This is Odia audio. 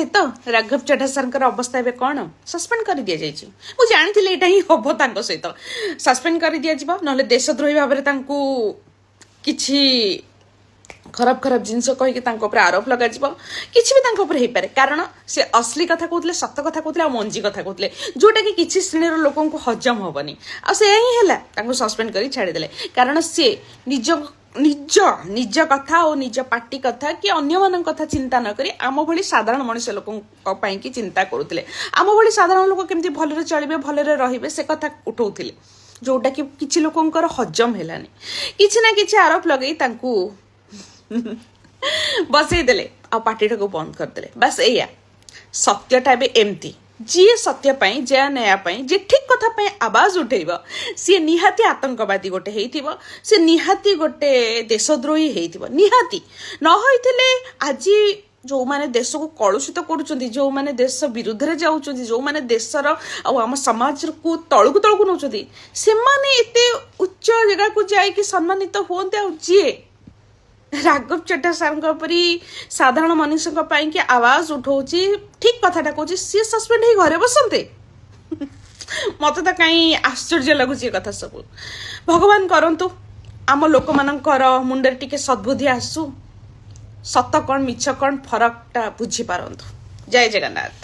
ଦେଖିଲେ ତ ରାଘବ ଚଢା ସାର୍ଙ୍କର ଅବସ୍ଥା ଏବେ କ'ଣ? ସସ୍ପେଣ୍ଡ କରିଦିଆଯାଇଛି। ମୁଁ ଜାଣିଥିଲି ଏଇଟା ହିଁ ହବ ତାଙ୍କ ସହିତ। ସସ୍ପେଣ୍ଡ କରିଦିଆଯିବ, ନହେଲେ ଦେଶଦ୍ରୋହୀ ଭାବରେ ତାଙ୍କୁ କିଛି ଖରାପ ଖରାପ ଜିନିଷ କହିକି ତାଙ୍କ ଉପରେ ଆରୋପ ଲଗାଯିବ। କିଛି ବି ତାଙ୍କ ଉପରେ ହେଇପାରେ, କାରଣ ସେ ଅସଲି କଥା କହୁଥିଲେ, ସତ କଥା କହୁଥିଲେ ଆଉ ମଞ୍ଜି କଥା କହୁଥିଲେ, ଯୋଉଟାକି କିଛି ଶ୍ରେଣୀର ଲୋକଙ୍କୁ ହଜମ ହବନି। ଆଉ ସେୟା ହିଁ ହେଲା, ତାଙ୍କୁ ସସ୍ପେଣ୍ଡ କରି ଛାଡ଼ିଦେଲେ। କାରଣ ସିଏ ନିଜ ନିଜ ନିଜ କଥା ଆଉ ନିଜ ପାର୍ଟି କଥା କି ଅନ୍ୟମାନଙ୍କ କଥା ଚିନ୍ତା ନ କରି ଆମ ଭଳି ସାଧାରଣ ମଣିଷ ଲୋକଙ୍କ ପାଇଁକି ଚିନ୍ତା କରୁଥିଲେ। ଆମ ଭଳି ସାଧାରଣ ଲୋକ କେମିତି ଭଲରେ ଚଳିବେ, ଭଲରେ ରହିବେ, ସେ କଥା ଉଠଉଥିଲେ, ଯୋଉଟାକି କିଛି ଲୋକଙ୍କର ହଜମ ହେଲାନି। କିଛି ନା କିଛି ଆରୋପ ଲଗେଇ ତାଙ୍କୁ ବସେଇ ଦେଲେ ଆଉ ପାଟିଟାକୁ ବନ୍ଦ କରିଦେଲେ। ବାସ୍ ଏଇଆ ସତ୍ୟଟା। ଏବେ ଏମିତି ଯିଏ ସତ୍ୟ ପାଇଁ, ଯିଏ ନ୍ୟାୟ ପାଇଁ, ଯିଏ ଠିକ କଥା ପାଇଁ ଆବାଜ ଉଠେଇବ, ସିଏ ନିହାତି ଆତଙ୍କବାଦୀ ଗୋଟେ ହେଇଥିବ, ସେ ନିହାତି ଗୋଟେ ଦେଶଦ୍ରୋହୀ ହେଇଥିବ। ନିହାତି ନ ହେଇଥିଲେ ଆଜି ଯୋଉମାନେ ଦେଶକୁ କଳୁଷିତ କରୁଛନ୍ତି, ଯୋଉମାନେ ଦେଶ ବିରୁଦ୍ଧରେ ଯାଉଛନ୍ତି, ଯୋଉମାନେ ଦେଶର ଆଉ ଆମ ସମାଜକୁ ତଳକୁ ତଳକୁ ନଉଛନ୍ତି, ସେମାନେ ଏତେ ଉଚ୍ଚ ଜାଗାକୁ ଯାଇକି ସମ୍ମାନିତ ହୁଅନ୍ତେ ଆଉ ଯିଏ ରାଘବ ଚଡ୍ଡା ସାର୍ଙ୍କ ପରି ସାଧାରଣ ମନୁଷ୍ୟଙ୍କ ପାଇଁକି ଆୱାଜ ଉଠଉଛି, ଠିକ କଥାଟା କହୁଛି, ସିଏ ସସ୍ପେଣ୍ଡ ହେଇ ଘରେ ବସନ୍ତେ? ମତେ ତ କାହିଁ ଆଶ୍ଚର୍ଯ୍ୟ ଲାଗୁଛି ଏ କଥା ସବୁ। ଭଗବାନ କରନ୍ତୁ ଆମ ଲୋକମାନଙ୍କର ମୁଣ୍ଡରେ ଟିକେ ସଦ୍ବୁଦ୍ଧି ଆସୁ, ସତ କ'ଣ ମିଛ କ'ଣ ଫରକଟା ବୁଝିପାରନ୍ତୁ। ଜୟ ଜଗନ୍ନାଥ।